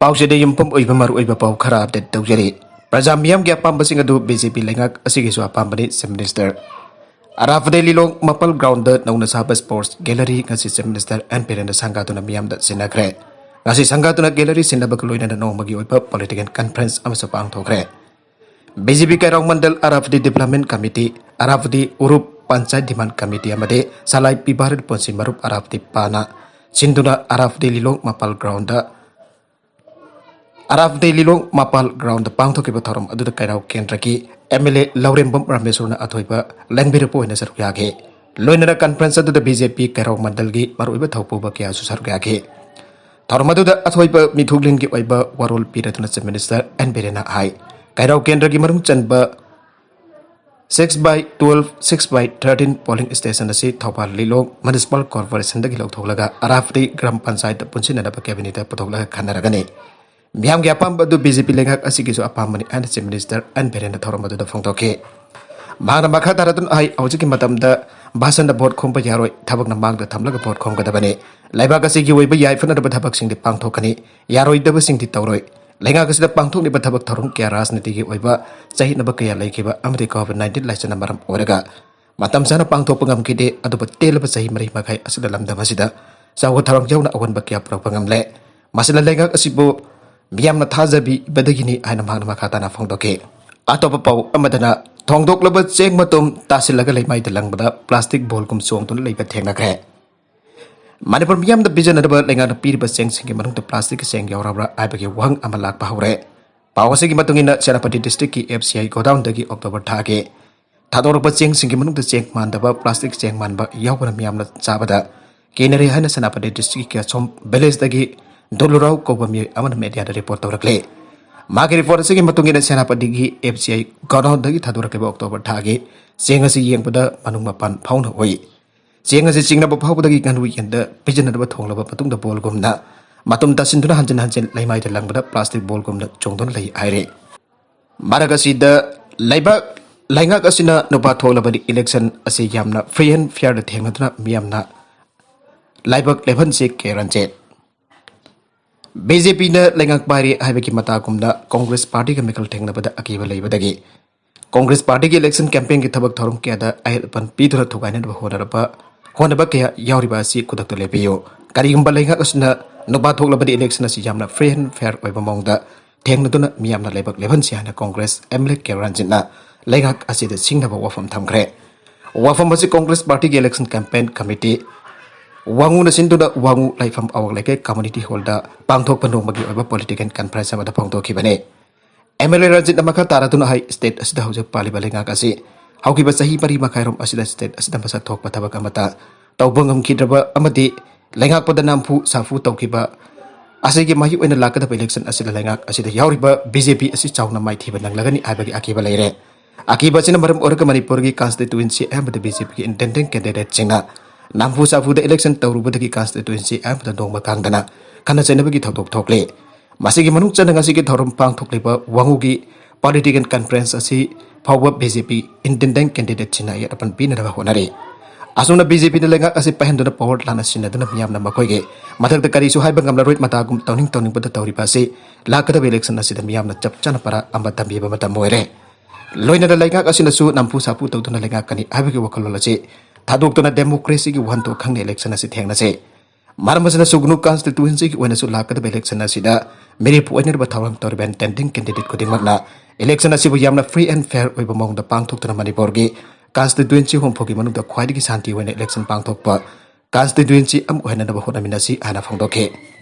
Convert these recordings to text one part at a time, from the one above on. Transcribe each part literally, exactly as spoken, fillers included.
ꯄꯥꯎꯆꯦꯗ ꯌꯨꯝꯐꯝ ꯑꯣꯏꯕ ꯃꯔꯨꯑꯣꯏꯕ ꯄꯥꯎ ꯈꯔ ꯑꯞꯗꯦꯠ ꯇꯧꯖꯔꯤ꯫ ꯄ꯭ꯔꯖꯥ ꯃꯤꯌꯥꯝꯒꯤ ꯑꯄꯥꯝꯕꯁꯤꯡ ꯑꯗꯨ ꯕꯤ ꯖꯦ ꯄꯤ ꯂꯩꯉꯥꯛ ꯑꯁꯤꯒꯤꯁꯨ ꯑꯄꯥꯝꯕꯅꯤ, ꯆꯤꯐ ꯃꯤꯅꯤꯁꯇꯔ꯫ ꯑꯔꯥꯐꯗꯤ ꯂꯤꯂꯣꯡ ꯃꯄꯥꯜ ꯒ꯭ꯔꯥꯎꯟꯗ ꯅꯧꯅ ꯁꯥꯕ ꯁ꯭ꯄꯣꯔꯠꯁ ꯒꯦꯂꯔꯤ ꯉꯁꯤ ꯆꯤꯐ ꯃꯤꯅꯤꯁꯇꯔ ꯑꯦꯟ ꯕꯤꯔꯦꯟꯅ ꯁꯪꯒꯥꯗꯨꯅ ꯃꯤꯌꯥꯝꯗ ꯁꯤꯟꯅꯈ꯭ꯔꯦ꯫ ꯉꯁꯤ ꯁꯪꯒꯥꯗꯨꯅ ꯒꯦꯂꯔꯤ ꯁꯤꯟꯅꯕꯒ ꯂꯣꯏꯅꯅ ꯅꯣꯡꯃꯒꯤ ꯑꯣꯏꯕ ꯄꯣꯂꯤꯇꯤꯀꯦꯜ ꯀꯟꯐ꯭ꯔꯦꯟꯁ ꯑꯃꯁꯨ ꯄꯥꯡꯊꯣꯛꯈ꯭ꯔꯦ꯫ ꯕꯤ ꯖꯦ ꯄꯤ ꯀꯩꯔꯥꯎ ꯃꯟꯗꯜ ꯑꯔꯥꯐꯗꯤ ꯗꯤꯕ꯭ꯂꯞꯃꯦꯟ ꯀꯃꯤꯇꯤ, ꯑꯔꯥꯐꯗꯤ ꯎꯔꯨꯞ ꯄꯟꯆꯥꯌꯠ ꯗꯤꯃꯥꯟ ꯀꯃꯤꯇꯤ ꯑꯃꯗꯤ ꯁꯂꯥꯏ ꯄꯤ ꯚꯥꯔꯠ ꯄꯨꯟꯁꯤ ꯃꯔꯨꯞ ꯑꯔꯥꯐꯗꯤ ꯄꯥꯅ ꯁꯤꯟꯗꯨꯅ ꯑꯔꯥꯐꯗꯤ ꯂꯤꯂꯣꯡ ꯃꯄꯥꯜ ꯒ꯭ꯔꯥꯎꯟꯗ ꯑꯔꯥꯐꯗꯤ ꯂꯤꯂꯣꯡ ꯃꯄꯥꯜ ꯒ꯭ꯔꯥꯎꯟꯗ ꯄꯥꯡꯊꯣꯛꯈꯤꯕ ꯊꯧꯔꯝ ꯑꯗꯨꯗ ꯀꯩꯔꯥꯎ ꯀꯦꯟꯗ꯭ꯔꯒꯤ ꯑꯦꯝ ꯑꯦꯜ ꯑꯦ ꯂꯧꯔꯦꯝꯕꯝ ꯔꯥꯃꯦꯁꯣꯔꯅ ꯑꯊꯣꯏꯕ ꯂꯦꯡꯕꯤꯔꯛꯄ ꯑꯣꯏꯅ ꯁꯔꯨꯛ ꯌꯥꯈꯤ꯫ ꯂꯣꯏꯅꯅ ꯀꯟꯐ꯭ꯔꯦꯟꯁ ꯑꯗꯨꯗ ꯕꯤ ꯖꯦ ꯄꯤ ꯀꯩꯔꯥꯎ ꯃꯟꯗꯜꯒꯤ ꯃꯔꯨꯑꯣꯏꯕ ꯊꯧꯄꯨꯕ ꯀꯌꯥꯁꯨ ꯁꯔꯨꯛ ꯌꯥꯈꯤ꯫ ꯊꯧꯔꯝ ꯑꯗꯨꯗ ꯑꯊꯣꯏꯕ ꯃꯤꯊꯨꯛꯂꯦꯟꯒꯤ ꯑꯣꯏꯕ ꯋꯥꯔꯣꯜ ꯄꯤꯔꯗꯨꯅ ꯆꯤꯐ ꯃꯤꯅꯤꯁꯇꯔ ꯑꯦꯟ ꯕꯤꯔꯦꯟꯅ ꯍꯥꯏ, ꯀꯩꯔꯥꯎ ꯀꯦꯟꯗ꯭ꯔꯒꯤ ꯃꯅꯨꯡ ꯆꯟꯕ six by twelve, six by thirteen polling station ꯑꯁꯤ ꯊꯧꯕꯥꯜ ꯂꯤꯂꯣꯡ ꯃ꯭ꯌꯨꯅꯤꯁꯤꯄꯥꯜ ꯀꯣꯔꯄꯣꯔꯦꯁꯟꯗꯒꯤ ꯂꯧꯊꯣꯛꯂꯒ ꯑꯔꯥꯐꯗꯤ ꯒ꯭ꯔꯥꯝ ꯄꯟꯆꯥꯌꯠꯇ ꯄꯨꯟꯁꯤꯟꯅꯅꯕ ꯀꯦꯕꯤꯅꯦꯠꯇ ꯄꯨꯊꯣꯛꯂꯒ ꯈꯟꯅꯔꯒꯅꯤ꯫ ꯃꯤꯌꯥꯝꯒꯤ ꯑꯄꯥꯝꯕ ꯑꯗꯨ ꯕꯤ ꯖꯦ ꯄꯤ ꯂꯩꯉꯥꯛ ꯑꯁꯤꯒꯤꯁꯨ ꯑꯄꯥꯝꯕꯅꯤ ꯍꯥꯏꯅ ꯆꯤꯐ ꯃꯤꯅꯤꯁꯇꯔ ꯑꯦꯟ ꯕꯤꯔꯦꯟꯅ ꯊꯧꯔꯝ ꯑꯗꯨꯗ ꯐꯣꯡꯗꯣꯛꯈꯤ꯫ ꯃꯍꯥꯛꯅ ꯃꯈꯥ ꯇꯥꯔꯗꯨꯅ ꯍꯥꯏ, ꯍꯧꯖꯤꯛꯀꯤ ꯃꯇꯝꯗ ꯚꯥꯁꯟꯗ ꯚꯣꯠ ꯈꯣꯝꯕ ꯌꯥꯔꯣꯏ, ꯊꯕꯛꯅ ꯃꯥꯡꯗ ꯊꯝꯂꯒ ꯚꯣꯠ ꯈꯣꯝꯒꯗꯕꯅꯤ꯫ ꯂꯩꯕꯥꯛ ꯑꯁꯤꯒꯤ ꯑꯣꯏꯕ ꯌꯥꯏꯐꯅꯗꯕ ꯊꯕꯛꯁꯤꯡꯗꯤ ꯄꯥꯡꯊꯣꯛꯀꯅꯤ, ꯌꯥꯔꯣꯏꯗꯕꯁꯤꯡꯗꯤ ꯇꯧꯔꯣꯏ꯫ ꯂꯩꯉꯥꯛ ꯑꯁꯤꯗ ꯄꯥꯡꯊꯣꯛꯂꯤꯕ ꯊꯕꯛ ꯊꯧꯔꯝ ꯀꯌꯥ ꯔꯥꯖꯅꯤꯇꯤꯒꯤ ꯑꯣꯏꯕ ꯆꯌꯦꯠꯅꯕ ꯀꯌꯥ ꯂꯩꯈꯤꯕ ꯑꯃꯗꯤ ꯀꯣꯚꯤꯗ ꯅꯥꯏꯟꯇꯤꯟ ꯂꯥꯏꯆꯠꯅ ꯃꯔꯝ ꯑꯣꯏꯔꯒ ꯃꯇꯝ ꯆꯥꯅ ꯄꯥꯡꯊꯣꯛꯄ ꯉꯝꯈꯤꯗꯦ꯫ ꯑꯗꯨꯕꯨ ꯇꯦꯜꯂꯕ ꯆꯍꯤ ꯃꯔꯤ ꯃꯈꯥꯏ ꯑꯁꯤꯗ ꯂꯝꯗꯝ ꯑꯁꯤꯗ ꯆꯥꯎꯈꯠ ꯊꯧꯔꯥꯡ ꯌꯥꯎꯅ ꯑꯑꯣꯟꯕ ꯀꯌꯥ ꯄꯨꯔꯛꯄ ꯉꯝꯂꯦ꯫ ꯃꯁꯤꯅ ꯂꯩꯉꯥꯛ ꯑꯁꯤꯕꯨ ꯃꯤꯌꯥꯝꯅ ꯊꯥꯖꯕꯤꯕꯗꯒꯤꯅꯤ ꯍꯥꯏꯅ ꯃꯍꯥꯛꯅ ꯃꯈꯥ ꯇꯥꯅ ꯐꯣꯡꯗꯣꯛꯈꯤ꯫ ꯑꯇꯣꯞꯄ ꯄꯥꯎ ꯑꯃꯗꯅ, ꯊꯣꯡꯗꯣꯛꯂꯕ ꯆꯦꯡ ꯃꯇꯨꯝ ꯇꯥꯁꯤꯜꯂꯒ ꯂꯩꯃꯥꯏꯗ ꯂꯪꯕꯗ ꯄ꯭ꯂꯥꯁꯇꯤꯛ ꯕꯣꯜꯒꯨꯝ ꯆꯣꯡꯗꯨꯅ ꯂꯩꯕ ꯊꯦꯡꯅꯈ꯭ꯔꯦ꯫ ꯃꯅꯤꯄꯨꯔ ꯃꯤꯌꯥꯝꯗ ꯄꯤꯖꯅꯅꯕ ꯂꯩꯉꯥꯛꯅ ꯄꯤꯔꯤꯕ ꯆꯦꯡꯁꯤꯡꯒꯤ ꯃꯅꯨꯡꯗ ꯄ꯭ꯂꯥꯁꯇꯤꯛꯀꯤ ꯆꯦꯡ ꯌꯥꯎꯔꯕ꯭ꯔꯥ ꯍꯥꯏꯕꯒꯤ ꯋꯥꯍꯪ ꯑꯃ ꯂꯥꯛꯄ ꯍꯧꯔꯦ꯫ ꯄꯥꯎ ꯑꯁꯤꯒꯤ ꯃꯇꯨꯡ ꯏꯟꯅ, ꯁꯦꯅꯥꯄꯇꯤ ꯗꯤꯁꯇ꯭ꯔꯤꯛꯀꯤ ꯑꯦꯐ ꯁꯤ ꯑꯥꯏ ꯒꯣꯗꯥꯎꯟꯗꯒꯤ ꯑꯣꯛꯇꯣꯕꯔ ꯊꯥꯒꯤ ꯊꯥꯗꯣꯔꯛꯄ ꯆꯦꯡꯁꯤꯡꯒꯤ ꯃꯅꯨꯡꯗ ꯆꯦꯡ ꯃꯥꯟꯗꯕ ꯄ꯭ꯂꯥꯁꯇꯤꯛ ꯆꯦꯡ ꯃꯥꯟꯕ ꯌꯥꯎꯕꯅ ꯃꯤꯌꯥꯝꯅ ꯆꯥꯕꯗ ꯀꯤꯅꯔꯦ ꯍꯥꯏꯅ ꯁꯦꯅꯥꯄꯇꯤ ꯗꯤꯁꯇ꯭ꯔꯤꯛꯀꯤ ꯀ꯭ꯌꯥꯁꯣꯝ ꯚꯤꯂꯦꯖꯇꯒꯤ ꯗꯣꯂꯨꯔꯥꯎ ꯀꯧꯕ ꯃꯤꯑꯣꯏ ꯑꯃꯅ ꯃꯦꯗꯤꯌꯥꯗ ꯔꯤꯄꯣꯔꯠ ꯇꯧꯔꯛꯂꯤ꯫ ꯃꯥꯒꯤ ꯔꯤꯄꯣꯔꯠ ꯑꯁꯤꯒꯤ ꯃꯇꯨꯡ ꯏꯟꯅ, ꯁꯦꯅꯥꯄꯇꯤꯒꯤ ꯑꯦꯐ ꯁꯤ ꯑꯥꯏ ꯒꯣꯗꯥꯎꯟꯗꯒꯤ ꯊꯥꯗꯣꯔꯛꯈꯤꯕ ꯑꯣꯛꯇꯣꯕꯔ ꯊꯥꯒꯤ ꯆꯦꯡ ꯑꯁꯤ ꯌꯦꯡꯕꯗ ꯃꯅꯨꯡ ꯃꯄꯥꯟ ꯐꯥꯎꯅ ꯎꯏ꯫ ꯆꯦꯡ ꯑꯁꯤ ꯆꯤꯡꯅꯕ ꯐꯥꯎꯕꯗꯒꯤ ꯉꯥꯅꯨ ꯌꯦꯟꯗ ꯄꯤꯖꯅꯅꯕ ꯊꯣꯡꯂꯕ ꯃꯇꯨꯡꯗ ꯕꯣꯜꯒꯨꯝꯅ ꯃꯇꯨꯝ ꯇꯥꯁꯤꯟꯗꯨꯅ ꯍꯟꯖꯤꯟ ꯍꯟꯖꯤꯟ ꯂꯩꯃꯥꯏꯗ ꯂꯪꯕꯗ ꯄ꯭ꯂꯥꯁꯇꯤꯛ ꯕꯣꯜꯒꯨꯝꯅ ꯆꯣꯡꯗꯨꯅ ꯂꯩ ꯍꯥꯏꯔꯤ꯫ ꯃꯔꯛ ꯑꯁꯤꯗ ꯂꯩꯕꯥꯛ ꯂꯩꯉꯥꯛ ꯑꯁꯤꯅ ꯅꯨꯄꯥ ꯊꯣꯛꯂꯕꯗꯤ ꯏꯂꯦꯛꯁꯟ ꯑꯁꯤ ꯌꯥꯝꯅ ꯐ꯭ꯔꯤ ꯑꯦꯟ ꯐꯤꯌꯔꯗ ꯊꯦꯡꯅꯗꯨꯅ ꯃꯤꯌꯥꯝꯅ ꯂꯥꯏꯕꯛ ꯂꯦꯞꯍꯟꯁꯤ꯫ ꯀꯦ ꯔꯟꯖꯤꯠ꯫ ꯕꯤ ꯖꯦ ꯄꯤꯅ ꯂꯩꯉꯥꯛ ꯄꯥꯏꯔꯤ ꯍꯥꯏꯕꯒꯤ ꯃꯇꯥꯒꯨꯝꯅ ꯀꯣꯡꯒ꯭ꯔꯦꯁ ꯄꯥꯔꯇꯤꯒ ꯃꯤꯈꯜ ꯊꯦꯡꯅꯕꯗ ꯑꯀꯤꯕ ꯂꯩꯕꯗꯒꯤ ꯀꯣꯡꯒ꯭ꯔꯦꯁ ꯄꯥꯔꯇꯤꯒꯤ ꯏꯂꯦꯛꯁꯟ ꯀꯦꯝꯄꯦꯟꯒꯤ ꯊꯕꯛ ꯊꯧꯔꯝ ꯀꯌꯥꯗ ꯑꯍꯦꯟ ꯑꯄꯟ ꯄꯤꯗꯨꯅ ꯊꯨꯒꯥꯏꯅꯅꯕ ꯍꯣꯠꯅꯔꯕ ꯍꯣꯠꯅꯕ ꯀꯌꯥ ꯌꯥꯎꯔꯤꯕ ꯑꯁꯤ ꯈꯨꯗꯛꯇ ꯂꯦꯞꯄꯤꯌꯨ꯫ ꯀꯔꯤꯒꯨꯝꯕ ꯂꯩꯉꯥꯛ ꯑꯁꯤꯅ ꯅꯣꯡꯕꯥ ꯊꯣꯛꯂꯕꯗꯤ ꯏꯂꯦꯛꯁꯟ ꯑꯁꯤ ꯌꯥꯝꯅ ꯐ꯭ꯔꯤ ꯑꯦꯟ ꯐꯦꯌꯔ ꯑꯣꯏꯕ ꯃꯑꯣꯡꯗ ꯊꯦꯡꯅꯗꯨꯅ ꯃꯤꯌꯥꯝꯅ ꯂꯩꯕꯥꯛ ꯂꯦꯞꯍꯟꯁꯤ ꯍꯥꯏꯅ Congress M L A K ꯔꯟꯖꯤꯠꯅ ꯂꯩꯉꯥꯛ ꯑꯁꯤꯗ ꯁꯤꯡꯅꯕ ꯋꯥꯐꯝ ꯊꯝꯈ꯭ꯔꯦ꯫ ꯋꯥꯐꯝ ꯑꯁꯤ ꯀꯣꯡꯒ꯭ꯔꯦꯁ ꯄꯥꯔꯇꯤꯒꯤ ꯏꯂꯦꯛꯁꯟ ꯀꯦꯝꯄꯦꯟ ꯀꯃꯤꯇꯤ ꯋꯥꯉꯨꯅ ꯁꯤꯟꯗꯨꯅ ꯋꯥꯉꯨ ꯂꯥꯏꯐꯝ ꯑꯋꯥꯡ ꯂꯩꯀꯥꯏ ꯀꯝꯃ꯭ꯌꯨꯅꯤꯇꯤ ꯍꯣꯜꯗ ꯄꯥꯡꯊꯣꯛꯄ ꯅꯣꯡꯃꯒꯤ ꯑꯣꯏꯕ ꯄꯣꯂꯤꯇꯤꯀꯦꯜ ꯀꯟꯐ꯭ꯔꯦꯟꯁ ꯑꯃꯗ ꯐꯣꯡꯗꯣꯛꯈꯤꯕꯅꯤ꯫ ꯑꯦꯝ ꯑꯦꯜ ꯑꯦ ꯔꯟꯖꯤꯠꯅ ꯃꯈꯥ ꯇꯥꯔꯗꯨꯅ ꯍꯥꯏ, ꯁ꯭ꯇꯦꯠ ꯑꯁꯤꯗ ꯍꯧꯖꯤꯛ ꯄꯥꯜꯂꯤꯕ ꯂꯩꯉꯥꯛ ꯑꯁꯤ ꯍꯧꯈꯤꯕ ꯆꯍꯤ ꯃꯔꯤ ꯃꯈꯥꯏꯔꯣꯝ ꯑꯁꯤꯗ ꯁ꯭ꯇꯦꯠ ꯑꯁꯤꯗ ꯃꯁꯛ ꯊꯣꯛꯄ ꯊꯕꯛ ꯑꯃꯠꯇ ꯇꯧꯕ ꯉꯝꯈꯤꯗ꯭ꯔꯕ ꯑꯃꯗꯤ ꯂꯩꯉꯥꯛꯄꯗ ꯅꯝꯐꯨ ꯁꯥꯐꯨ ꯇꯧꯈꯤꯕ ꯑꯁꯤꯒꯤ ꯃꯍꯩ ꯑꯣꯏꯅ ꯂꯥꯛꯀꯗꯕ ꯏꯂꯦꯛꯁꯟ ꯑꯁꯤꯗ ꯂꯩꯉꯥꯛ ꯑꯁꯤꯗ ꯌꯥꯎꯔꯤꯕ ꯕꯤ ꯖꯦ ꯄꯤ ꯑꯁꯤ ꯆꯥꯎꯅ ꯃꯥꯏꯊꯤꯕ ꯅꯪꯂꯒꯅꯤ ꯍꯥꯏꯕꯒꯤ ꯑꯀꯤꯕ ꯂꯩꯔꯦ꯫ ꯑꯀꯤꯕ ꯑꯁꯤꯅ ꯃꯔꯝ ꯑꯣꯏꯔꯒ ꯃꯅꯤꯄꯨꯔꯒꯤ ꯀꯟꯁꯇꯤꯇ꯭ꯌꯨꯑꯦꯟꯁꯤ ꯑꯌꯥꯝꯕꯗ ꯕꯤ ꯖꯦ ꯄꯤꯒꯤ ꯏꯟꯗꯤꯄꯦꯟꯗꯦꯟꯠ ꯀꯦꯟꯗꯤꯗꯦꯠꯁꯤꯡꯅ ꯅꯝꯐꯨ ꯁꯥꯐꯨꯗ ꯏꯂꯦꯛꯁꯟ ꯇꯧꯔꯨꯕꯗꯒꯤ ꯀꯟꯁꯇꯤꯇ꯭ꯌꯨꯑꯦꯟꯁꯤ ꯑꯌꯥꯝꯕꯗ ꯅꯣꯡꯃ ꯀꯥꯡꯗꯅ ꯈꯠꯅ ꯆꯩꯅꯕꯒꯤ ꯊꯧꯗꯣꯛ ꯊꯣꯛꯂꯤ꯫ ꯃꯁꯤꯒꯤ ꯃꯅꯨꯡ ꯆꯟꯅ ꯉꯁꯤꯒꯤ ꯊꯧꯔꯝ ꯄꯥꯡꯊꯣꯛꯂꯤꯕ ꯋꯥꯉꯨꯒꯤ ꯄꯣꯂꯤꯇꯤꯀꯦꯜ ꯀꯟꯐ꯭ꯔꯦꯟꯁ ꯑꯁꯤ ꯐꯥꯎꯕ ꯕꯤ ꯖꯦ ꯄꯤ ꯏꯟꯗꯤꯄꯦꯟꯗꯦꯟꯠ ꯀꯦꯟꯗꯤꯗꯦꯠꯁꯤꯡꯅ ꯑꯌꯦꯠ ꯑꯄꯟ ꯄꯤꯅꯅꯕ ꯍꯣꯠꯅꯔꯤ꯫ ꯑꯁꯨꯝꯅ ꯕꯤ ꯖꯦ ꯄꯤꯅ ꯂꯩꯉꯥꯛ ꯑꯁꯤ ꯄꯥꯏꯍꯟꯗꯨꯅ ꯄꯋꯥꯔ ꯂꯥꯟꯅ ꯁꯤꯟꯅꯗꯨꯅ ꯃꯤꯌꯥꯝꯅ ꯃꯈꯣꯏꯒꯤ ꯃꯊꯛꯇ ꯀꯔꯤꯁꯨ ꯍꯥꯏꯕ ꯉꯝꯂꯔꯣꯏ ꯃꯇꯥꯒꯨꯝ ꯇꯧꯅꯤꯡ ꯇꯧꯅꯤꯡꯕꯗ ꯇꯧꯔꯤꯕ ꯑꯁꯤ ꯂꯥꯛꯀꯗꯕ ꯏꯂꯦꯛꯁꯟ ꯑꯁꯤꯗ ꯃꯤꯌꯥꯝꯅ ꯆꯞ ꯆꯥꯅ ꯄꯔꯥ ꯑꯃ ꯇꯝꯕꯤꯕ ꯃꯇꯝ ꯑꯣꯏꯔꯦ꯫ ꯂꯣꯏꯅꯅ ꯂꯩꯉꯥꯛ ꯑꯁꯤꯅꯁꯨ ꯅꯝꯐꯨ ꯁꯥꯐꯨ ꯇꯧꯗꯨꯅ ꯂꯩꯉꯥꯛꯀꯅꯤ ꯍꯥꯏꯕꯒꯤ ꯋꯥꯈꯜꯂꯣꯟ ꯑꯁꯤ ꯊꯥꯗꯣꯛꯇꯨꯅ ꯗꯦꯃꯣꯀ꯭ꯔꯦꯁꯤꯒꯤ ꯋꯥꯍꯟꯊꯣꯛ ꯈꯪꯅ ꯏꯂꯦꯛꯁꯟ ꯑꯁꯤ ꯊꯦꯡꯅꯁꯤ꯫ ꯃꯔꯝ ꯑꯁꯤꯅ ꯁꯨꯒꯅꯨ ꯀꯟꯁꯇꯤꯇ꯭ꯌꯨꯑꯦꯟꯁꯤꯒꯤ ꯑꯣꯏꯅꯁꯨ ꯂꯥꯛꯀꯗꯕ ꯏꯂꯦꯛꯁꯟ ꯑꯁꯤꯗ ꯃꯤꯔꯦꯞꯄꯨ ꯑꯣꯏꯅꯔꯕ ꯊꯧꯔꯥꯡ ꯇꯧꯔꯤꯕ ꯏꯟꯗꯤꯄꯦꯟꯗꯦꯟꯠ ꯀꯦꯟꯗꯤꯗꯦꯠ ꯈꯨꯗꯤꯡꯃꯛꯅ ꯏꯂꯦꯛꯁꯟ ꯑꯁꯤꯕꯨ ꯌꯥꯝꯅ ꯐ꯭ꯔꯤ ꯑꯦꯟ ꯐꯦꯌꯔ ꯑꯣꯏꯕ ꯃꯑꯣꯡꯗ ꯄꯥꯡꯊꯣꯛꯇꯨꯅ ꯃꯅꯤꯄꯨꯔꯒꯤ ꯀꯟꯁꯇꯤꯇ꯭ꯌꯨꯑꯦꯟꯁꯤ ꯍꯨꯝꯐꯨꯒꯤ ꯃꯅꯨꯡꯗ ꯈ꯭ꯋꯥꯏꯗꯒꯤ ꯁꯥꯟꯇꯤ ꯑꯣꯏꯅ ꯏꯂꯦꯛꯁꯟ ꯄꯥꯡꯊꯣꯛꯄ ꯀꯟꯁꯇꯤꯇ꯭ꯌꯨꯑꯦꯟꯁꯤ ꯑꯃ ꯑꯣꯏꯍꯟꯅꯕ ꯍꯣꯠꯅꯃꯤꯟꯅꯁꯤ ꯍꯥꯏꯅ ꯐꯣꯡꯗꯣꯛꯈꯤ꯫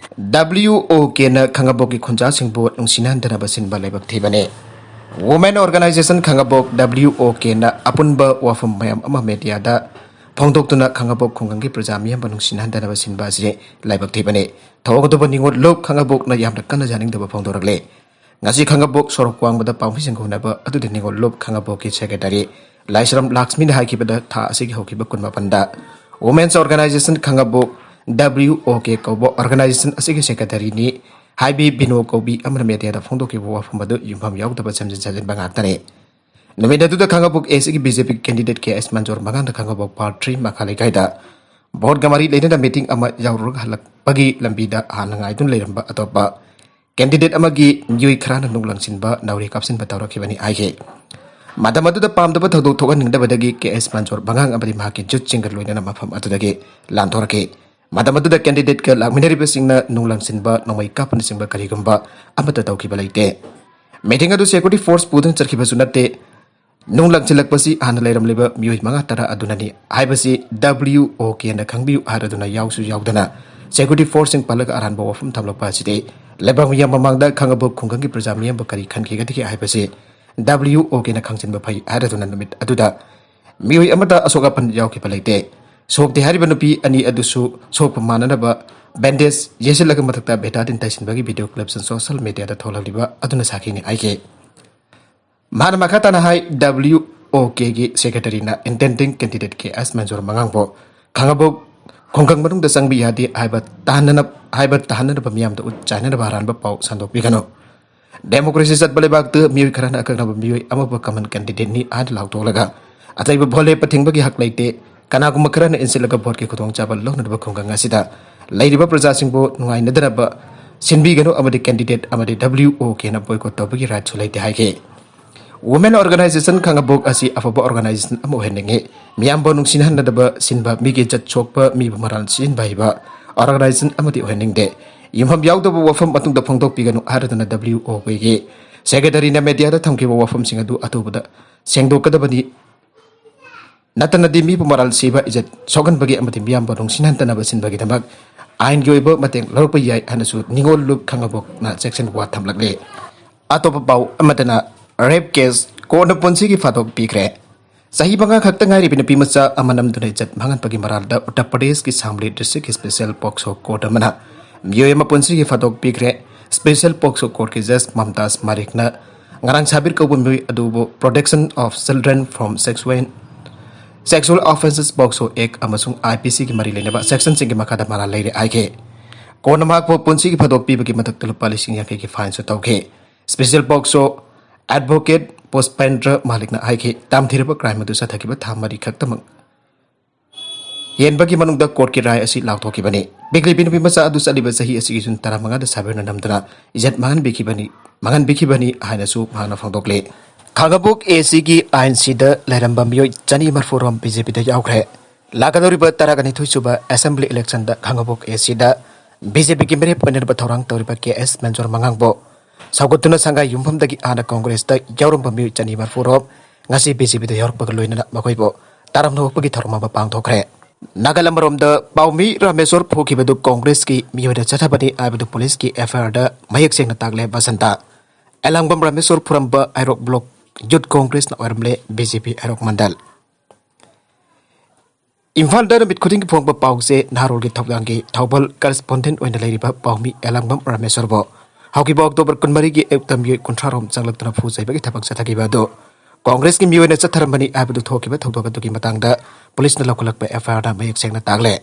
ꯗꯕ꯭ꯂꯤꯎ ꯑꯣ ꯀꯦꯅ ꯈꯥꯉꯕꯣꯛꯀꯤ ꯈꯨꯟꯖꯥꯁꯤꯡꯕꯨ ꯅꯨꯡꯁꯤꯅꯍꯟꯗꯅꯕ ꯁꯤꯟꯕ ꯂꯥꯏꯕꯛ ꯊꯤꯕꯅꯤ꯫ ꯋꯨꯃꯦꯟ ꯑꯣꯔꯒꯅꯥꯏꯖꯦꯁꯟ ꯈꯥꯉꯕꯣꯛ, ꯗꯕ꯭ꯂꯤꯎ ꯑꯣ ꯀꯦꯅ ꯑꯄꯨꯟꯕ ꯋꯥꯐꯝ ꯃꯌꯥꯝ ꯑꯃ ꯃꯦꯗꯤꯌꯥꯗ ꯐꯣꯡꯗꯣꯛꯇꯨꯅ ꯈꯥꯉꯕꯣꯛ ꯈꯨꯡꯒꯪꯒꯤ ꯄ꯭ꯔꯖꯥ ꯃꯤꯌꯥꯝꯕꯨ ꯅꯨꯡꯁꯤꯅꯍꯟꯗꯅꯕ ꯁꯤꯟꯕ ꯑꯁꯤ ꯂꯥꯏꯕꯛ ꯊꯤꯕꯅꯤ꯫ ꯊꯧꯑꯣꯡ ꯑꯗꯨꯕꯨ ꯅꯤꯉꯣꯜ ꯂꯨꯞ ꯈꯥꯉꯕꯣꯛꯅ ꯌꯥꯝꯅ ꯀꯟꯅ ꯌꯥꯅꯤꯡꯗꯕ ꯐꯣꯡꯗꯣꯔꯛꯂꯦ꯫ ꯉꯁꯤ ꯈꯥꯉꯕꯣꯛ ꯁꯣꯔꯣꯛ ꯋꯥꯡꯃꯗ ꯄꯥꯝꯕꯤꯁꯤꯡ ꯍꯨꯟꯅꯕ ꯑꯗꯨꯗꯤ ꯅꯤꯉꯣꯜ ꯂꯨꯞ ꯈꯥꯉꯕꯣꯛꯀꯤ ꯁꯦꯀ꯭ꯔꯦꯇꯔꯤ ꯂꯥꯏꯁ꯭ꯔꯝ ꯂꯥꯛꯁꯃꯤꯅ ꯍꯥꯏꯈꯤꯕꯗ ꯊꯥ ꯑꯁꯤꯒꯤ ꯍꯧꯈꯤꯕ ꯀꯨꯟꯃꯥꯄꯟꯗ ꯋꯨꯃꯦꯟꯁ ꯑꯣꯔꯒꯅꯥꯏꯖꯦꯁꯟ ꯈꯥꯉꯕꯣꯛ, ꯗꯕ꯭ꯂꯤꯎ ꯑꯣ ꯀꯦ ꯀꯧꯕ ꯑꯣꯔꯒꯅꯥꯏꯖꯦꯁꯟ ꯑꯁꯤꯒꯤ ꯁꯦꯀ꯭ꯔꯦꯇꯔꯤꯅꯤ ꯍꯥꯏꯕꯤ ꯕꯤꯅꯣ ꯀꯧꯕꯤ ꯑꯃꯅ ꯃꯦꯗꯤꯌꯥꯗ ꯐꯣꯡꯗꯣꯛꯈꯤꯕ ꯋꯥꯐꯝ ꯑꯗꯨ ꯌꯨꯝꯐꯝ ꯌꯥꯎꯗꯕ ꯁꯦꯝꯖꯤꯟ ꯁꯥꯖꯤꯟꯕ ꯉꯥꯛꯇꯅꯤ꯫ ꯅꯨꯃꯤꯠ ꯑꯗꯨꯗ ꯈꯥꯉꯕꯣꯛ ꯑꯦꯁꯤꯒꯤ ꯕꯤ ꯖꯦ ꯄꯤ ꯀꯦꯟꯗꯤꯗꯦꯠ ꯀꯦ ꯑꯦꯁ ꯃꯟꯖꯣꯔ ꯃꯉꯥꯡꯗ ꯈꯥꯉꯕꯣꯛ ꯄꯥꯔꯠ ꯊ꯭ꯔꯤ ꯃꯈꯥ ꯂꯩꯀꯥꯏꯗ ꯚꯣꯠꯀ ꯃꯔꯤ ꯂꯩꯅꯅ ꯃꯤꯇꯤꯡ ꯑꯃ ꯌꯥꯎꯔꯨꯔꯒ ꯍꯜꯂꯛꯄꯒꯤ ꯂꯝꯕꯤꯗ ꯍꯥꯟꯅ ꯉꯥꯏꯗꯨꯅ ꯂꯩꯔꯝꯕ ꯑꯇꯣꯞꯄ ꯀꯦꯟꯗꯤꯗꯦꯠ ꯑꯃꯒꯤ ꯃꯤꯑꯣꯏ ꯈꯔꯅ ꯅꯨꯡ ꯂꯪꯁꯤꯟꯕ, ꯅꯥꯎꯔꯤ ꯀꯥꯞꯁꯤꯟꯕ ꯇꯧꯔꯛꯈꯤꯕꯅꯤ ꯍꯥꯏꯈꯤ꯫ ꯃꯇꯝ ꯑꯗꯨꯗ ꯄꯥꯝꯗꯕ ꯊꯧꯗꯣꯛ ꯊꯣꯛꯍꯟꯅꯤꯡꯗꯕꯗꯒꯤ ꯀꯦ ꯑꯦꯁ ꯃꯟꯖꯣꯔ ꯃꯉꯥꯡ ꯑꯃꯗꯤ ꯃꯍꯥꯛꯀꯤ ꯖꯨꯠꯁꯤꯡꯒ ꯂꯣꯏꯅꯅ ꯃꯐꯝ ꯑꯗꯨꯗꯒꯤ ꯂꯥꯟꯊꯣꯔꯛꯈꯤ꯫ ꯃꯇꯝ ꯑꯗꯨꯗ ꯀꯦꯟꯗꯤꯗꯦꯠꯀ ꯂꯥꯛꯃꯤꯟꯅꯔꯤꯕꯁꯤꯡꯅ ꯅꯨꯡ ꯂꯪꯁꯤꯟꯕ, ꯅꯣꯡꯃꯩ ꯀꯥꯞꯄꯅꯆꯤꯡꯕ ꯀꯔꯤꯒꯨꯝꯕ ꯑꯃꯠꯇ ꯇꯧꯈꯤꯕ ꯂꯩꯇꯦ꯫ ꯃꯤꯇꯤꯡ ꯑꯗꯨ ꯁꯦꯀ꯭ꯌꯨꯔꯤꯇꯤ ꯐꯣꯔꯁ ꯄꯨꯗꯨꯅ ꯆꯠꯈꯤꯕꯁꯨ ꯅꯠꯇꯦ꯫ ꯅꯨꯡ ꯂꯪꯁꯤꯜꯂꯛꯄꯁꯤ ꯍꯥꯟꯅ ꯂꯩꯔꯝꯂꯤꯕ ꯃꯤꯑꯣꯏ ꯃꯉꯥ ꯇꯔꯥ ꯑꯗꯨꯅꯅꯤ ꯍꯥꯏꯕꯁꯤ ꯗꯕ꯭ꯂꯤꯎ ꯑꯣ ꯀꯦꯅ ꯈꯪꯕꯤꯌꯨ ꯍꯥꯏꯔꯗꯨꯅ ꯌꯥꯎꯁꯨ ꯌꯥꯎꯗꯅ ꯁꯦꯀ꯭ꯌꯨꯔꯤꯇꯤ ꯐꯣꯔꯁꯁꯤꯡ ꯄꯜꯂꯒ ꯑꯔꯥꯟꯕ ꯋꯥꯐꯝ ꯊꯝꯂꯛꯄ ꯑꯁꯤꯗꯤ ꯂꯩꯕꯥꯛ ꯃꯤꯌꯥꯝ ꯃꯃꯥꯡꯗ ꯈꯥꯉꯕꯣꯛ ꯈꯨꯡꯒꯪꯒꯤ ꯄ꯭ꯔꯖꯥ ꯃꯤꯌꯥꯝꯕꯨ ꯀꯔꯤ ꯈꯟꯈꯤꯒꯗꯒꯦ ꯍꯥꯏꯕꯁꯤ ꯗꯕ꯭ꯂꯤꯎ ꯑꯣ ꯀꯦꯅ ꯈꯪꯖꯤꯟꯕ ꯐꯩ ꯍꯥꯏꯔꯗꯨꯅ ꯅꯨꯃꯤꯠ ꯑꯗꯨꯗ ꯃꯤꯑꯣꯏ ꯑꯃꯠꯇ ꯑꯁꯣꯛ ꯑꯄꯟ ꯌꯥꯎꯈꯤꯕ ꯂꯩꯇꯦ꯫ ꯁꯣꯛꯇꯦ ꯍꯥꯏꯔꯤꯕ ꯅꯨꯄꯤ ꯑꯅꯤ ꯑꯗꯨꯁꯨ ꯁꯣꯛꯄ ꯃꯥꯟꯅꯅꯕ ꯕꯦꯟꯗꯦꯖ ꯌꯦꯠꯁꯤꯜꯂꯒ ꯃꯊꯛꯇ ꯕꯦꯇꯥꯗꯤꯟ ꯇꯩꯁꯤꯟꯕꯒꯤ ꯚꯤꯗꯤꯑꯣ ꯀ꯭ꯂꯤꯞꯁꯤꯡ ꯁꯣꯁꯤꯌꯦꯜ ꯃꯤꯗꯤꯌꯥꯗ ꯊꯣꯛꯂꯛꯂꯤꯕ ꯑꯗꯨꯅ ꯁꯥꯈꯤꯅꯤ ꯍꯥꯏꯈꯤ꯫ ꯃꯥꯅ ꯃꯈꯥ ꯇꯥꯅ ꯍꯥꯏ, ꯗꯕ꯭ꯂꯤꯎ ꯑꯣ ꯀꯦꯒꯤ ꯁꯦꯀ꯭ꯔꯦꯇꯔꯤꯅ ꯏꯟꯇꯦꯟꯗꯤꯡ ꯀꯦꯟꯗꯤꯗꯦꯠ ꯀꯦ ꯑꯦꯁ ꯃꯟꯖꯨꯔ ꯃꯉꯥꯡꯕꯨ ꯈꯥꯉꯕꯣꯛ ꯈꯨꯡꯒꯪ ꯃꯅꯨꯡꯗ ꯆꯪꯕ ꯌꯥꯗꯦ ꯍꯥꯏꯕ ꯇꯥꯍꯟꯅꯅ-, ꯍꯥꯏꯕ ꯇꯥꯍꯟꯅꯅꯕ ꯃꯤꯌꯥꯝꯗ ꯎꯠ ꯆꯥꯏꯅꯅꯕ ꯑꯔꯥꯟꯕ ꯄꯥꯎ ꯁꯟꯗꯣꯛꯄꯤꯒꯅꯨ꯫ ꯗꯦꯃꯣꯀ꯭ꯔꯦꯁꯤ ꯆꯠꯄ ꯂꯩꯕꯥꯛꯇ ꯃꯤꯑꯣꯏ ꯈꯔꯅ ꯑꯀꯛꯅꯕ ꯃꯤꯑꯣꯏ ꯑꯃꯕꯨ ꯀꯃꯟ ꯀꯦꯟꯗꯤꯗꯦꯠꯅꯤ ꯍꯥꯏꯅ ꯂꯥꯎꯊꯣꯛꯂꯒ ꯑꯇꯩꯕꯨ ꯚꯣꯠ ꯂꯦꯞꯄ ꯊꯤꯡꯕꯒꯤ ꯍꯛ ꯂꯩꯇꯦ꯫ ꯀꯅꯥꯒꯨꯝꯕ ꯈꯔꯅ ꯏꯟꯁꯤꯜꯂꯒ ꯚꯣꯠꯀꯤ ꯈꯨꯗꯣꯡꯆꯥꯕ ꯂꯧꯅꯅꯕ ꯈꯨꯡꯒꯪ ꯑꯁꯤꯗ ꯂꯩꯔꯤꯕ ꯄ꯭ꯔꯖꯥꯁꯤꯡꯕꯨ ꯅꯨꯡꯉꯥꯏꯅꯗꯅꯕ ꯁꯤꯟꯕꯤꯒꯅꯨ ꯑꯃꯗꯤ ꯀꯦꯟꯗꯤꯗꯦꯠ ꯑꯃꯗꯤ ꯗꯕ꯭ꯂꯤꯎ ꯑꯣ ꯀꯦꯅ ꯕꯣꯏꯀꯣꯠ ꯇꯧꯕꯒꯤ ꯔꯥꯏꯠꯁꯨ ꯂꯩꯇꯦ ꯍꯥꯏꯈꯤ꯫ ꯋꯨꯃꯦꯟ ꯑꯣꯔꯒꯅꯥꯏꯖꯦꯁꯟ ꯈꯥꯉꯕꯣꯛ ꯑꯁꯤ ꯑꯐꯕ ꯑꯣꯔꯒꯅꯥꯏꯖꯦꯁꯟ ꯑꯃ ꯑꯣꯏꯍꯟꯅꯤꯡꯏ꯫ ꯃꯤꯌꯥꯝꯕꯨ ꯅꯨꯡꯁꯤꯅꯍꯟꯅꯗꯕ ꯁꯤꯟꯕ, ꯃꯤꯒꯤ ꯏꯖꯠ ꯁꯣꯛꯄ, ꯃꯤꯕꯨ ꯃꯔꯥꯜ ꯁꯤꯖꯤꯟꯕ ꯍꯩꯕ ꯑꯣꯔꯒꯅꯥꯏꯖꯦꯁꯟ ꯑꯃꯗꯤ ꯑꯣꯏꯍꯟꯅꯤꯡꯗꯦ꯫ ꯌꯨꯝꯐꯝ ꯌꯥꯎꯗꯕ ꯋꯥꯐꯝ ꯃꯇꯨꯡꯗ ꯐꯣꯡꯗꯣꯛꯄꯤꯒꯅꯨ ꯍꯥꯏꯔꯗꯨꯅ ꯗꯕ꯭ꯂꯤꯎ ꯑꯣ ꯀꯦꯒꯤ ꯁꯦꯀ꯭ꯔꯦꯇꯔꯤꯅ ꯃꯦꯗꯤꯌꯥꯗ ꯊꯝꯈꯤꯕ ꯋꯥꯐꯝꯁꯤꯡ ꯑꯗꯨ ꯑꯊꯨꯕꯗ ꯁꯦꯡꯗꯣꯛꯀꯗꯕꯅꯤ꯫ ꯅꯠꯇꯅꯗꯤ ꯃꯤꯕꯨ ꯃꯔꯥꯜ ꯁꯤꯕ, ꯏꯖꯠ ꯁꯣꯛꯍꯟꯕꯒꯤ ꯑꯃꯗꯤ ꯃꯤꯌꯥꯝꯕꯨ ꯅꯨꯡꯁꯤꯅꯍꯟꯗꯅꯕ ꯁꯤꯟꯕꯒꯤꯗꯃꯛ ꯑꯥꯏꯟꯒꯤ ꯑꯣꯏꯕ ꯃꯇꯦꯡ ꯂꯧꯔꯛꯄ ꯌꯥꯏ ꯍꯥꯏꯅꯁꯨ ꯅꯤꯉꯣꯜ ꯂꯨꯞ ꯈꯥꯉꯕꯣꯛꯅ ꯁꯦꯛꯁꯟ ꯋꯥ ꯊꯝꯂꯛꯂꯤ꯫ ꯑꯇꯣꯞꯄ ꯄꯥꯎ ꯑꯃꯗꯅ ꯔꯦꯞ ꯀꯦꯁ ꯀꯣꯔꯠꯅ ꯄꯨꯟꯁꯤꯒꯤ ꯐꯥꯗꯣꯛ ꯄꯤꯈ꯭ꯔꯦ꯫ ꯆꯍꯤ ꯃꯉꯥ ꯈꯛꯇ ꯉꯥꯏꯔꯤꯕ ꯅꯨꯄꯤ ꯃꯆꯥ ꯑꯃ ꯅꯝꯗꯨꯅ ꯏꯖꯠ ꯃꯥꯡꯍꯟꯕꯒꯤ ꯃꯔꯥꯜꯗ ꯎꯠꯇꯔ ꯄ꯭ꯔꯗꯦꯁꯀꯤ ꯁꯥꯝꯂꯤ ꯗꯤꯁꯇ꯭ꯔꯤꯛꯀꯤ ꯁ꯭ꯄꯦꯁꯦꯜ ꯄꯣꯛꯁꯣ ꯀꯣꯔꯠ ꯑꯃꯅ ꯃꯤꯑꯣꯏ ꯑꯃ ꯄꯨꯟꯁꯤꯒꯤ ꯐꯥꯗꯣꯛ ꯄꯤꯈ꯭ꯔꯦ꯫ ꯁ꯭ꯄꯦꯁꯦꯜ ꯄꯣꯛꯁꯣ ꯀꯣꯔꯠꯀꯤ ꯖꯁ ꯃꯝꯇꯥꯖ ꯃꯥꯔꯤꯛꯅ ꯉꯔꯥꯡ ꯁꯥꯕꯤꯔ ꯀꯧꯕ ꯃꯤꯑꯣꯏ ꯑꯗꯨꯕꯨ Protection of Children from Sexual, Sexual Offences, ꯄꯣꯛꯁꯣ ꯑꯦꯛ ꯑꯃꯁꯨꯡ ꯑꯥꯏ ꯄꯤ ꯁꯤꯒꯤ ꯃꯔꯤ ꯂꯩꯅꯕ ꯁꯦꯛꯁꯟꯁꯤꯡꯒꯤ ꯃꯈꯥꯗ ꯃꯔꯥꯜ ꯂꯩꯔꯦ ꯍꯥꯏꯈꯤ꯫ ꯀꯣꯔꯠꯅ ꯃꯍꯥꯛꯄꯨ ꯄꯨꯟꯁꯤꯒꯤ ꯐꯥꯗꯣꯛ ꯄꯤꯕꯒꯤ ꯃꯊꯛꯇ ꯂꯨꯄꯥ ꯂꯤꯁꯤꯡ ꯌꯥꯡꯈꯩꯒꯤ ꯐꯥꯏꯟꯁꯨ ꯇꯧꯈꯤ꯫ ꯁ꯭ꯄꯦꯁꯦꯜ ꯄꯣꯛꯁꯣ ꯑꯦꯗꯚꯣꯀꯦꯠ ꯄꯨꯁꯄꯦꯟꯗ꯭ꯔ ꯃꯥꯂꯤꯛꯅ ꯍꯥꯏꯈꯤ, ꯇꯥꯝꯊꯤꯔꯕ ꯀ꯭ꯔꯥꯏꯝ ꯑꯗꯨ ꯆꯠꯊꯈꯤꯕ ꯊꯥ ꯃꯔꯤ ꯈꯛꯇꯃꯛ ꯍꯦꯟꯕꯒꯤ ꯃꯅꯨꯡꯗ ꯀꯣꯔꯠꯀꯤ ꯔꯥꯏ ꯑꯁꯤ ꯂꯥꯎꯊꯣꯛꯈꯤꯕꯅꯤ꯫ ꯄꯤꯛꯂꯤꯕꯤ ꯅꯨꯄꯤ ꯃꯆꯥ ꯑꯗꯨ ꯆꯠꯂꯤꯕ ꯆꯍꯤ ꯑꯁꯤꯒꯤ ꯖꯨꯟ ꯇꯔꯥꯃꯉꯥꯗ ꯁꯥꯕꯤꯔꯅ ꯅꯝꯗꯨꯅ ꯏꯖꯠ ꯃꯥꯡꯍꯟꯕꯤꯈꯤꯕꯅꯤ, ꯃꯥꯡꯍꯟꯕꯤꯈꯤꯕꯅꯤ ꯍꯥꯏꯅꯁꯨ ꯃꯍꯥꯛꯅ ꯐꯣꯡꯗꯣꯛꯂꯤ꯫ ꯈꯥꯡꯉꯕꯣꯛ ꯑꯦ ꯁꯤꯒꯤ ꯑꯥꯏꯟ ꯁꯤꯗ ꯂꯩꯔꯝꯕ ꯃꯤꯑꯣꯏ ꯆꯅꯤ ꯃꯔꯤꯐꯨ ꯔꯣꯝ ꯕꯤ ꯖꯦ ꯄꯤꯗ ꯌꯥꯎꯈ꯭ꯔꯦ꯫ ꯂꯥꯛꯀꯗꯧꯔꯤꯕ ꯇꯔꯥꯒ ꯅꯤꯊꯣꯏ ꯁꯨꯕ ꯑꯦꯁꯦꯝꯕ꯭ꯂꯤ ꯏꯂꯦꯛꯁꯟꯗ ꯈꯥꯡꯉꯕꯣꯛ ꯑꯦ ꯁꯤꯗ ꯕꯤ ꯖꯦ ꯄꯤꯒꯤ ꯃꯤꯔꯦꯞ ꯑꯣꯏꯅꯅꯕ ꯊꯧꯔꯥꯡ ꯇꯧꯔꯤꯕ ꯀꯦ ꯑꯦꯁ ꯃꯦꯟꯖꯣꯔ ꯃꯉꯥꯡꯕꯨ ꯁꯧꯒꯠꯇꯨꯅ ꯁꯪꯒꯥꯏ ꯌꯨꯝꯐꯝꯗꯒꯤ ꯍꯥꯟꯅ ꯀꯣꯡꯒ꯭ꯔꯦꯁꯇ ꯌꯥꯎꯔꯝꯕ ꯃꯤꯑꯣꯏ ꯆꯅꯤ ꯃꯔꯤꯐꯨ ꯔꯣꯝ ꯉꯁꯤ ꯕꯤ ꯖꯦ ꯄꯤꯗ ꯌꯥꯎꯔꯛꯄꯒ ꯂꯣꯏꯅꯅ ꯃꯈꯣꯏꯕꯨ ꯇꯔꯥꯝꯅ ꯑꯣꯛꯄꯒꯤ ꯊꯧꯔꯝ ꯑꯃ ꯄꯥꯡꯊꯣꯛꯈ꯭ꯔꯦ꯫ ꯅꯥꯀꯜ ꯑꯃꯔꯣꯝꯗ ꯄꯥꯎꯃꯤ ꯔꯥꯃꯦꯁꯣꯔ ꯐꯨꯈꯤꯕꯗꯨ ꯀꯣꯡꯒ꯭ꯔꯦꯁꯀꯤ ꯃꯤꯑꯣꯏꯅ ꯆꯠꯊꯕꯅꯤ ꯍꯥꯏꯕꯗꯨ ꯄꯨꯂꯤꯁꯀꯤ ꯑꯦꯐ ꯑꯥꯏ ꯑꯥꯔꯗ ꯃꯌꯦꯛ ꯁꯦꯡꯅ ꯇꯥꯛꯂꯦ ꯕꯁꯟꯇ꯫ ꯑꯦꯂꯥꯡꯕꯝ ꯔꯥꯃꯦꯁꯣꯔ ꯐꯨꯔꯝꯕ ꯍꯩꯔꯣꯛ ꯕ꯭ꯂꯣꯛ ꯌꯨꯠ ꯀꯣꯡꯒ꯭ꯔꯦꯁꯅ ꯑꯣꯏꯔꯝꯂꯦ ꯕꯤ ꯖꯦ ꯄꯤ ꯍꯩꯔꯣꯛ ꯃꯟꯗꯜ꯫ ꯏꯝꯐꯥꯜꯗ ꯅꯨꯃꯤꯠ ꯈꯨꯗꯤꯡꯒꯤ ꯐꯣꯡꯕ ꯄꯥꯎꯁꯦ ꯅꯍꯥꯔꯣꯜꯒꯤ ꯊꯧꯗꯥꯡꯒꯤ ꯊꯧꯕꯥꯜ ꯀꯔꯦꯁꯄꯣꯟꯗꯦꯟꯠ ꯑꯣꯏꯅ ꯂꯩꯔꯤꯕ ꯄꯥꯎꯃꯤ ꯑꯦꯂꯥꯡꯕꯝ ꯔꯥꯃꯦꯁꯣꯔꯕꯨ ꯍꯧꯈꯤꯕ ꯑꯣꯛꯇꯣꯕꯔ ꯀꯨꯟꯃꯔꯤꯒꯤ ꯑꯌꯨꯛꯇ ꯃꯤꯑꯣꯏ ꯀꯨꯟꯊ꯭ꯔꯥ ꯔꯣꯝ ꯆꯪꯂꯛꯇꯨꯅ ꯐꯨ ꯆꯩꯕꯒꯤ ꯊꯕꯛ ꯆꯠꯊꯈꯤꯕ ꯑꯗꯨ ꯀꯣꯡꯒ꯭ꯔꯦꯁꯀꯤ ꯃꯤꯑꯣꯏꯅ ꯆꯠꯊꯔꯝꯕꯅꯤ ꯍꯥꯏꯕꯗꯨ ꯊꯣꯛꯈꯤꯕ ꯊꯧꯗꯣꯛ ꯑꯗꯨꯒꯤ ꯃꯇꯥꯡꯗ ꯄꯨꯂꯤꯁꯅ ꯂꯧꯈꯠꯂꯛꯄ ꯑꯦꯐ ꯑꯥꯏ ꯑꯥꯔꯗ ꯃꯌꯦꯛ ꯁꯦꯡꯅ ꯇꯥꯛꯂꯦ꯫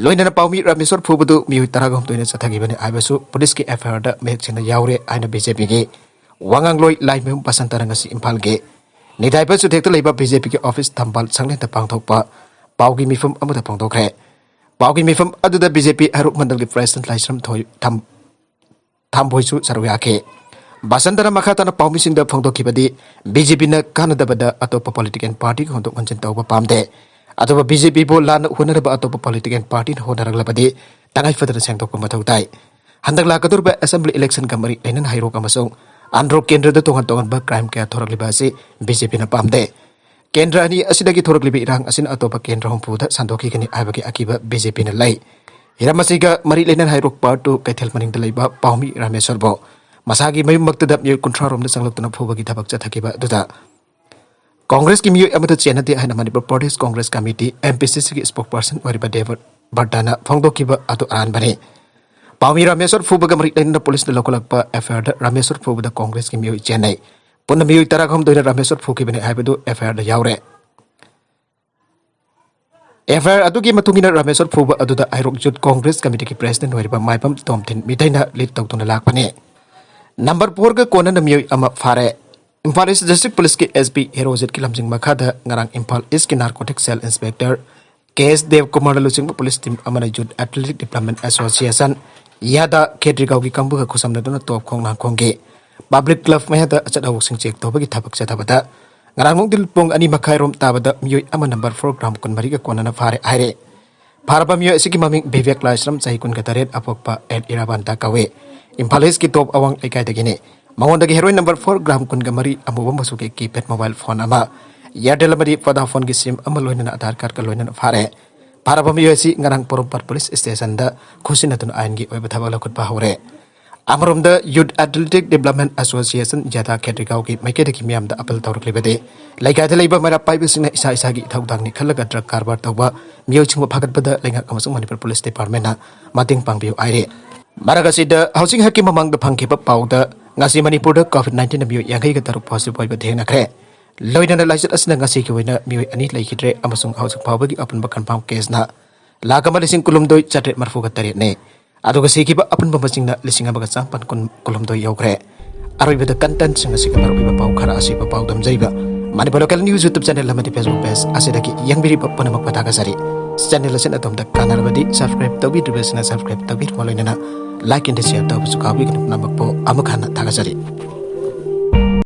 ꯂꯣꯏꯅꯅ ꯄꯥꯎꯃꯤ ꯔꯥꯃꯦꯁꯣꯔ ꯐꯨꯕꯗꯨ ꯃꯤꯑꯣꯏ ꯇꯔꯥꯒ ꯍꯨꯝꯗꯣꯏꯅ ꯆꯠꯊꯈꯤꯕꯅꯤ ꯍꯥꯏꯕꯁꯨ ꯄꯨꯂꯤꯁꯀꯤ ꯑꯦꯐ ꯑꯥꯏ ꯑꯥꯔꯗ ꯃꯌꯦꯛ ꯁꯦꯡꯅ ꯌꯥꯎꯔꯦ ꯍꯥꯏꯅ ꯕꯤ ꯖꯦ ꯄꯤꯒꯤ ꯋꯥꯉꯥꯡꯂꯣꯏ ꯂꯥꯏꯃꯌꯨꯝ ꯕꯁꯟꯇꯅ ꯉꯁꯤ ꯏꯝꯐꯥꯜꯒꯤ ꯅꯤꯗꯥꯏꯕ ꯆꯨꯊꯦꯛꯇ ꯂꯩꯕ ꯕꯤ ꯖꯦ ꯄꯤꯒꯤ ꯑꯣꯐꯤꯁ ꯊꯝꯕꯥꯜ ꯁꯪꯂꯦꯟꯗ ꯄꯥꯡꯊꯣꯛꯄ ꯄꯥꯎꯒꯤ ꯃꯤꯐꯝ ꯑꯃꯗ ꯐꯣꯡꯗꯣꯛꯈ꯭ꯔꯦ꯫ ꯄꯥꯎꯒꯤ ꯃꯤꯐꯝ ꯑꯗꯨꯗ ꯕꯤ ꯖꯦ ꯄꯤ ꯍꯩꯔꯣꯛ ꯃꯟꯗꯜꯒꯤ ꯄ꯭ꯔꯦꯁꯤꯗꯦꯟꯠ ꯂꯥꯏꯁ꯭ꯔꯝ ꯊꯣꯏ-, ꯊꯝ-, ꯊꯥꯝꯕꯣꯏꯁꯨ ꯁꯔꯨꯛ ꯌꯥꯈꯤ꯫ ꯕꯁꯟꯇꯅ ꯃꯈꯥ ꯇꯥꯅ ꯄꯥꯎꯃꯤꯁꯤꯡꯗ ꯐꯣꯡꯗꯣꯛꯈꯤꯕꯗꯤ, ꯕꯤ ꯖꯦ ꯄꯤꯅ ꯀꯥꯟꯅꯗꯕꯗ ꯑꯇꯣꯞꯄ ꯄꯣꯂꯤꯇꯤꯀꯦꯜ ꯄꯥꯔꯇꯤꯒ ꯍꯣꯟꯗꯣꯛ ꯍꯣꯟꯖꯤꯟ ꯇꯧꯕ ꯄꯥꯝꯗꯦ꯫ ꯑꯗꯨꯕꯨ ꯕꯤ ꯖꯦ ꯄꯤꯕꯨ ꯂꯥꯟꯅ ꯍꯣꯠꯅꯔꯕ ꯑꯇꯣꯞꯄ ꯄꯣꯂꯤꯇꯤꯀꯦꯜ ꯄꯥꯔꯇꯤꯅ ꯍꯣꯠꯅꯔꯛꯂꯕꯗꯤ ꯇꯉꯥꯏ ꯐꯗꯅ ꯁꯦꯡꯗꯣꯛꯄ ꯃꯊꯧ ꯇꯥꯏ꯫ ꯍꯟꯗꯛ ꯂꯥꯛꯀꯗꯧꯔꯤꯕ ꯑꯦꯁꯦꯝꯕ꯭ꯂꯤ ꯏꯂꯦꯛꯁꯟꯒ ꯃꯔꯤ ꯂꯩꯅꯅ ꯍꯩꯔꯣꯛ ꯑꯃꯁꯨꯡ ꯑꯟꯗ꯭ꯔꯣ ꯀꯦꯟꯗ꯭ꯔꯗ ꯇꯣꯉꯥꯟ ꯇꯣꯉꯥꯟꯕ ꯀ꯭ꯔꯥꯏꯝ ꯀꯌꯥ ꯊꯣꯔꯛꯂꯤꯕ ꯑꯁꯤ ꯕꯤ ꯖꯦ ꯄꯤꯅ ꯄꯥꯝꯗꯦ꯫ ꯀꯦꯟꯗ꯭ꯔ ꯑꯅꯤ ꯑꯁꯤꯗꯒꯤ ꯊꯣꯔꯛꯂꯤꯕ ꯏꯔꯥꯡ ꯑꯁꯤꯅ ꯑꯇꯣꯞꯄ ꯀꯦꯟꯗ꯭ꯔ ꯍꯨꯝꯐꯨꯗ ꯁꯟꯗꯣꯛꯈꯤꯒꯅꯤ ꯍꯥꯏꯕꯒꯤ ꯑꯀꯤꯕ ꯕꯤ ꯖꯦ ꯄꯤꯅ ꯂꯩ꯫ ꯍꯤꯔꯝ ꯑꯁꯤꯒ ꯃꯔꯤ ꯂꯩꯅꯅ ꯍꯩꯔꯣꯛ ꯄꯥꯔꯠ ꯇꯨ ꯀꯩꯊꯦꯜ ꯃꯅꯤꯡꯗ ꯂꯩꯕ ꯄꯥꯎꯃꯤ ꯔꯥꯃꯦꯁꯣꯔꯕꯨ ꯃꯁꯥꯒꯤ ꯃꯌꯨꯝꯃꯛꯇꯗ ꯃꯤꯑꯣꯏ ꯀꯨꯟꯊ꯭ꯔꯥ ꯔꯣꯝꯗ ꯆꯪꯂꯛꯇꯨꯅ ꯐꯨꯕꯒꯤ ꯊꯕꯛ ꯆꯠꯊꯈꯤꯕ ꯑꯗꯨꯗ ꯀꯣꯡꯒ꯭ꯔꯦꯁꯀꯤ ꯃꯤꯑꯣꯏ ꯑꯃꯠꯇ ꯆꯦꯟꯅꯗꯦ ꯍꯥꯏꯅ Manipur Pradesh Congress committee, M P ꯁꯤ ꯁꯤꯒꯤ ꯁ꯭ꯄꯣꯛꯄꯔꯁꯟ ꯑꯣꯏꯔꯤꯕ ꯗꯦꯕ ꯕꯔꯇꯥꯅ ꯐꯣꯡꯗꯣꯛꯈꯤꯕ ꯑꯗꯨ ꯑꯔꯥꯟꯕꯅꯤ꯫ ꯄꯥꯎꯃꯤ ꯔꯥꯃꯦꯁꯣꯔ ꯐꯨꯕꯒ ꯃꯔꯤ ꯂꯩꯅꯅ ꯄꯨꯂꯤꯁꯅ ꯂꯧꯈꯠꯂꯛꯄ ꯑꯦꯐ ꯑꯥꯏ ꯑꯥꯔꯗ ꯔꯥꯃꯦꯁꯣꯔ ꯐꯨꯕꯗ ꯀꯣꯡꯒ꯭ꯔꯦꯁꯀꯤ ꯃꯤꯑꯣꯏ ꯆꯦꯟꯅꯩ꯫ ꯄꯨꯟꯅ ꯃꯤꯑꯣꯏ ꯇꯔꯥꯒ ꯍꯨꯝꯗꯣꯏꯅ ꯔꯥꯃꯦꯁꯣꯔ ꯐꯨꯈꯤꯕꯅꯤ ꯍꯥꯏꯕꯗꯨ ꯑꯦꯐ ꯑꯥꯏ ꯑꯥꯔꯗ ꯌꯥꯎꯔꯦ꯫ ꯑꯦꯐ ꯑꯥꯏ ꯑꯥꯔ ꯑꯗꯨꯒꯤ ꯃꯇꯨꯡ ꯏꯟꯅ ꯔꯥꯃꯦꯁꯣꯔ ꯐꯨꯕ ꯑꯗꯨꯗ ꯍꯩꯔꯣꯛ ꯌꯨꯠ ꯀꯣꯡꯒ꯭ꯔꯦꯁ ꯀꯃꯤꯇꯤꯒꯤ ꯄ꯭ꯔꯦꯁꯤꯗꯦꯟꯠ ꯑꯣꯏꯔꯤꯕ ꯃꯥꯏꯕꯝ ꯇꯣꯝꯊꯤꯟ ꯃꯤꯇꯩꯅ ꯂꯤꯗ ꯇꯧꯗꯨꯅ ꯂꯥꯛꯄꯅꯤ꯫ ꯅꯝꯕꯔ ꯐꯣꯔꯒ ꯀꯣꯟꯅꯅ ꯃꯤꯑꯣꯏ ꯑꯃ ꯐꯥꯔꯦ꯫ ꯏꯝꯐꯥꯜ ꯏꯁ ꯗꯤꯁꯇ꯭ꯔꯤꯛ ꯄꯨꯂꯤꯁꯀꯤ ꯑꯦꯁ ꯄꯤ ꯍꯦꯔꯣꯖꯤꯠꯀꯤ ꯂꯝꯖꯤꯡ ꯃꯈꯥꯗ ꯉꯔꯥꯡ ꯏꯝꯐꯥꯜ ꯏꯁꯀꯤ ꯅꯥꯔꯀꯣꯇꯤꯛ ꯁꯦꯜ ꯏꯟꯁꯄꯦꯛꯇꯔ ꯀꯦ ꯑꯦꯁ ꯗꯦꯕ ꯀꯨꯃꯥꯔꯅ ꯂꯨꯆꯤꯡꯕ ꯄꯨꯂꯤꯁ ꯇꯤꯝ ꯑꯃꯅ Youth Athletic Development Association, ꯌꯥꯗꯥ, ꯈꯦꯇ꯭ꯔꯤꯒꯥꯎꯒꯤ ꯀꯥꯡꯕꯨꯒ ꯈꯨꯠꯁꯝꯅꯗꯨꯅ ꯇꯣꯞ ꯈꯣꯡꯅꯥꯡꯈꯣꯡꯒꯤ ꯄꯕ꯭ꯂꯤꯛ ꯀ꯭ꯂꯕ ꯃꯌꯥꯗ ꯑꯆꯠ ꯑꯋꯣꯛꯁꯤꯡ ꯆꯦꯛ ꯇꯧꯕꯒꯤ ꯊꯕꯛ ꯆꯠꯊꯕꯗ ꯉꯔꯥꯡ ꯅꯨꯡꯊꯤꯜ ꯄꯨꯡ ꯑꯅꯤ ꯃꯈꯥꯏꯔꯣꯝ ꯇꯥꯕꯗ ꯃꯤꯑꯣꯏ ꯑꯃ ꯅꯝꯕꯔ ꯐꯣꯔ ꯒ꯭ꯔꯥꯎꯟ ꯀꯨꯟꯃꯔꯤꯒ ꯀꯣꯟꯅꯅ ꯐꯥꯔꯦ ꯍꯥꯏꯔꯦ꯫ ꯐꯥꯔꯕ ꯃꯤꯑꯣꯏ ꯑꯁꯤꯒꯤ ꯃꯃꯤꯡ ꯕꯤꯕꯦꯛ ꯂꯥꯏꯁ꯭ꯔꯝ, ꯆꯍꯤ ꯀꯨꯟꯒ ꯇꯔꯦꯠ, ꯑꯄꯣꯛꯄ ꯑꯦꯠ ꯏꯔꯥꯕꯥꯟꯇ ꯀꯧꯏ꯫ ꯏꯝꯐꯥꯜ ꯏꯁꯀꯤ ꯇꯣꯞ ꯑꯋꯥꯡ ꯂꯩꯀꯥꯏꯗꯒꯤꯅꯤ꯫ ꯃꯉꯣꯟꯗꯒꯤ ꯍꯦꯔꯣꯏꯟ ꯅꯝꯕꯔ ꯐꯣꯔ ꯒ꯭ꯔꯥꯝ ꯀꯨꯟꯒ ꯃꯔꯤ, ꯑꯃꯨꯕ ꯃꯆꯨꯒꯤ ꯀꯤꯄꯦꯗ ꯃꯣꯕꯥꯏꯜ ꯐꯣꯟ ꯑꯃ, ꯏꯌꯥꯔꯇꯦꯜ ꯑꯃꯗꯤ ꯚꯣꯗꯥꯐꯣꯟꯒꯤ ꯁꯤꯝ ꯑꯃ ꯂꯣꯏꯅꯅ ꯑꯙꯥꯔ ꯀꯥꯔꯗꯀ ꯂꯣꯏꯅꯅ ꯐꯥꯔꯦ꯫ ꯐꯥꯔꯕ ꯃꯤꯑꯣꯏ ꯑꯁꯤ ꯉꯔꯥꯡ ꯄꯣꯔꯣꯝꯄꯥꯠ ꯄꯨꯂꯤꯁ ꯁ꯭ꯇꯦꯁꯟꯗ ꯈꯨꯠꯁꯤꯟꯅꯗꯨꯅ ꯑꯥꯏꯟꯒꯤ ꯑꯣꯏꯕ ꯊꯕꯛ ꯂꯧꯈꯠꯄ ꯍꯧꯔꯦ꯫ ꯑꯃꯔꯣꯝꯗ Youth Athletic Development Association, ꯌꯥꯗꯥ, ꯈꯦꯇ꯭ꯔꯤꯒꯥꯎꯒꯤ ꯃꯥꯏꯀꯩꯗꯒꯤ ꯃꯤꯌꯥꯝꯗ ꯑꯄꯤꯜ ꯇꯧꯔꯛꯂꯤꯕꯗꯤ ꯂꯩꯀꯥꯏꯗ ꯂꯩꯕ ꯃꯩꯔꯥ ꯄꯥꯏꯕꯁꯤꯡꯅ ꯏꯁꯥ ꯏꯁꯥꯒꯤ ꯏꯊꯧꯗꯥꯡꯅꯤ ꯈꯜꯂꯒ ꯗ꯭ꯔꯒ ꯀꯔꯕꯥꯔ ꯇꯧꯕ ꯃꯤꯑꯣꯏꯁꯤꯡꯕꯨ ꯐꯥꯒꯠꯄꯗ ꯂꯩꯉꯥꯛ ꯑꯃꯁꯨꯡ ꯃꯅꯤꯄꯨꯔ ꯄꯨꯂꯤꯁ ꯗꯤꯄꯥꯔꯠꯃꯦꯟꯅ ꯃꯇꯦꯡ ꯄꯥꯡꯕꯤꯌꯨ ꯍꯥꯏꯔꯤ꯫ ꯃꯔꯛ ꯑꯁꯤꯗ ꯍꯧꯖꯤꯛ ꯉꯥꯏꯍꯥꯛꯀꯤ ꯃꯃꯥꯡꯗ ꯐꯪꯈꯤꯕ ꯄꯥꯎꯗ ꯉꯁꯤ ꯃꯅꯤꯄꯨꯔꯗ ꯀꯣꯚꯤꯗ ꯅꯥꯏꯟꯇꯤꯟꯅ ꯃꯤꯑꯣꯏ ꯌꯥꯡꯈꯩꯒ ꯇꯔꯨꯛ ꯄꯣꯖꯤꯇꯤꯚ ꯑꯣꯏꯕ ꯊꯦꯡꯅꯈ꯭ꯔꯦ꯫ ꯂꯣꯏꯅꯅ ꯂꯥꯏꯆꯠ ꯑꯁꯤꯅ ꯉꯁꯤꯒꯤ ꯑꯣꯏꯅ ꯃꯤꯑꯣꯏ ꯑꯅꯤ ꯂꯩꯈꯤꯗ꯭ꯔꯦ ꯑꯃꯁꯨꯡ ꯍꯧꯖꯤꯛ ꯐꯥꯎꯕꯒꯤ ꯑꯄꯨꯟꯕ ꯀꯟꯐꯥꯔꯝ ꯀꯦꯁꯅ ꯂꯥꯈ ꯑꯃ ꯂꯤꯁꯤꯡ ꯀꯨꯟꯍꯨꯝꯗꯣꯏ ꯆꯥꯇ꯭ꯔꯦꯠ ꯃꯔꯤꯐꯨꯒ ꯇꯔꯦꯠꯅꯤ꯫ ꯑꯗꯨꯒ ꯁꯤꯈꯤꯕ ꯑꯄꯨꯟꯕ ꯃꯁꯤꯡꯅ ꯂꯤꯁꯤꯡ ꯑꯃꯒ ꯆꯥꯃꯥꯄꯟ ꯀꯨꯟ, ꯀꯨꯟꯍꯨꯝꯗꯣꯏ ꯌꯧꯈ꯭ꯔꯦ꯫ ꯑꯔꯣꯏꯕꯗ ꯀꯟꯇꯦꯟꯁꯤꯡ ꯑꯁꯤꯒꯤ ꯃꯔꯨꯑꯣꯏꯕ ꯄꯥꯎ ꯈꯔ ꯑꯁꯤꯕ ꯄꯥꯎꯗꯝꯖꯔꯤꯕ Manipur local news YouTube channel ꯑꯃꯗꯤ Facebook ꯄꯦꯖ ꯑꯁꯤꯗꯒꯤ ꯌꯦꯡꯕꯤꯔꯤꯕ ꯄꯨꯝꯅꯃꯛꯄꯨ ꯊꯥꯒꯠꯆꯔꯤ꯫ ꯆꯦꯅꯦꯜ ꯑꯁꯤꯅ ꯑꯗꯣꯝꯗ ꯀꯥꯟꯅꯔꯕꯗꯤ ꯁꯕꯁꯀ꯭ꯔꯥꯏꯕ ꯇꯧꯕꯤꯗ꯭ꯔꯤꯕꯁꯤꯡꯅ ꯁꯕꯁꯀ꯭ꯔꯥꯏꯕ ꯇꯧꯕꯤꯔꯕ ꯂꯣꯏꯅꯅ ꯂꯥꯏꯛ ꯑꯦꯟ ꯁꯤꯌꯔ ꯇꯧꯕꯁꯨ ꯀꯥꯎꯕꯤꯒꯅꯨ꯫ ꯄꯨꯝꯅꯃꯛꯄꯨ ꯑꯃꯨꯛ ꯍꯟꯅ ꯊꯥꯒꯠꯆꯔꯤ꯫